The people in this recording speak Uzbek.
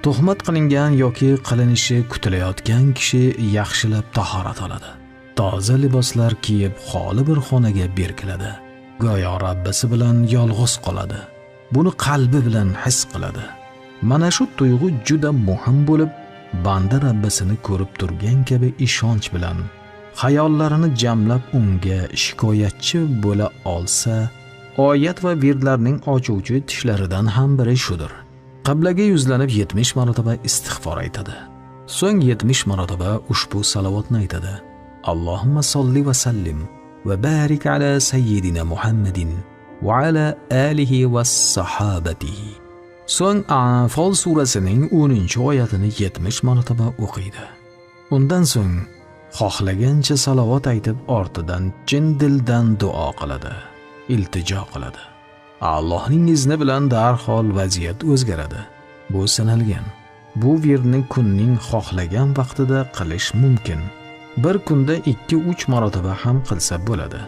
Tuhmat qilingan yoki qilinishi kutilayotgan kishi yaxshilab tahorat oladi. Toza liboslar kiyib xoli bir xonaga berkiladi. Go'yo Rabbisi bilan yolg'iz qoladi. Buni qalbi bilan his qiladi. Mana shu tuyg'u juda muhim bo'lib, banda Rabbisini ko'rib turgan kabi ishonch bilan xayollarini jamlab unga shikoyatchi bo'la olsa, oyat va virdlarning ochuvchi tishlaridan ham biri shudir. Qiblaga yuzlanib 70 marotaba istig'for aytadi. So'ng 70 marotaba ushbu salavotni aytadi. Allohumma solli va sallim va barik ala sayyidina Muhammadin va ala alihi va sahabatihi. So'ng Anfal surasining 10-oyatini 70 marotaba o'qiydi. Undan so'ng xohlagancha salovat aytib, ortidan chin dildan duo qiladi, iltijo qiladi. Allohning izni bilan darhol vaziyat o'zgaradi. Bu sinalgan. Bu virdni kunning xohlagan vaqtida qilish mumkin. Bir kunda 2-3 marotaba ham qilsa bo'ladi.